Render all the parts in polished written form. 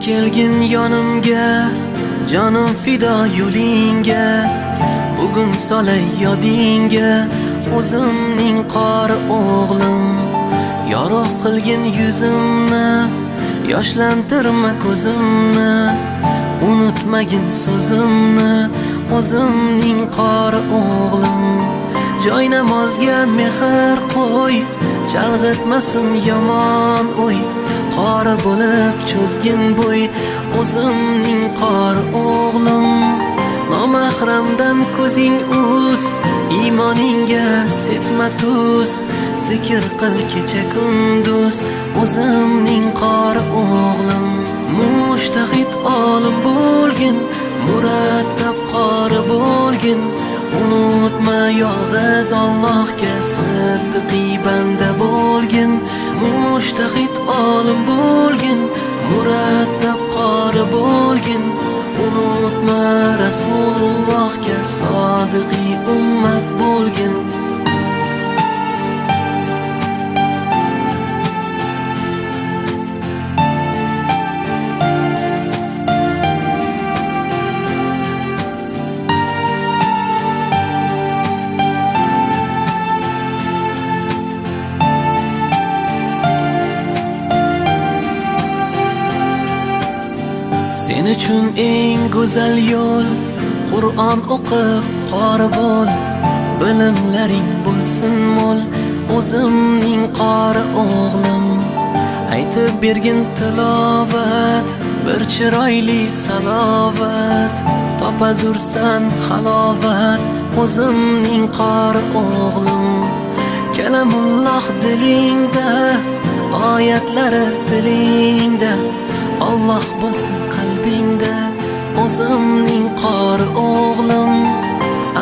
Kelgin yonimga, jonim fido yo'lingga. Bugun solay yodingga o'zimning qori o'g'lim. Yorug' qilgin yuzimni, yoshlantirma ko'zimni. Unutmagin so'zimni, o'zimning qori o'g'lim. Joy namozga mehr qo'y, chalg'itmasin yomon o'y. Qori bo'lib cho'zgin bo'y, o'zimning qori o'g'lim. Nomahramdan ko'zing uz, iymoningga sepma tuz. Zikr qil kecha kunduz, o'zimning qori o'g'lim. Mujtahid olim bo'lgin, murattab qori bo'lgin. Unutma yolg'iz Allohga siddiqiy banda bo'lgin. Mujtahid olim bo'lgin, murattab qori bo'lgin. Unutma Rasulullohga sodiqiy ummat bo'lgin. Sen uchun eng go'zal yo'l Qur'on o'qib qori bo'l. Bilimlaring bo'lsin mo'l, o'zimning qori o'g'lim. Aytib bergin tilovat, bir chiroyli salovat. Topadursan halovat, o'zimning qori o'g'lim. Kalamulloh dilingda, oyatlari tilingda. Alloh bo'lsin qalbingda, o'zimning qori o'g'lim.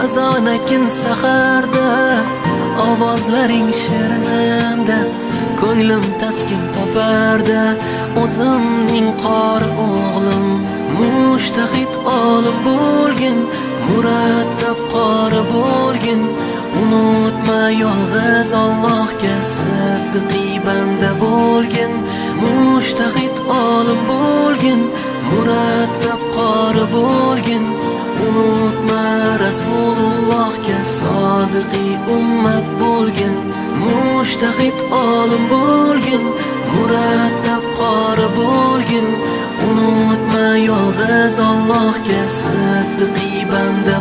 Azon aytgin saharda, ovozlaring shirinda. Ko'nglim taskin toparda, o'zimning qori o'g'lim. Mujtahid olim bo'lgin, murattab qori bo'lgin. Unutma yolg'iz Allohga siddiqiy banda bo'lgin. Mujtahid olim bo'lgin, murattab qori bo'lgin. Unutma Rasulullohga sodiqiy ummat bo'lgin. Mujtahid olim bo'lgin, murattab qori bo'lgin. Unutma yolg'iz Allohga siddiqiy banda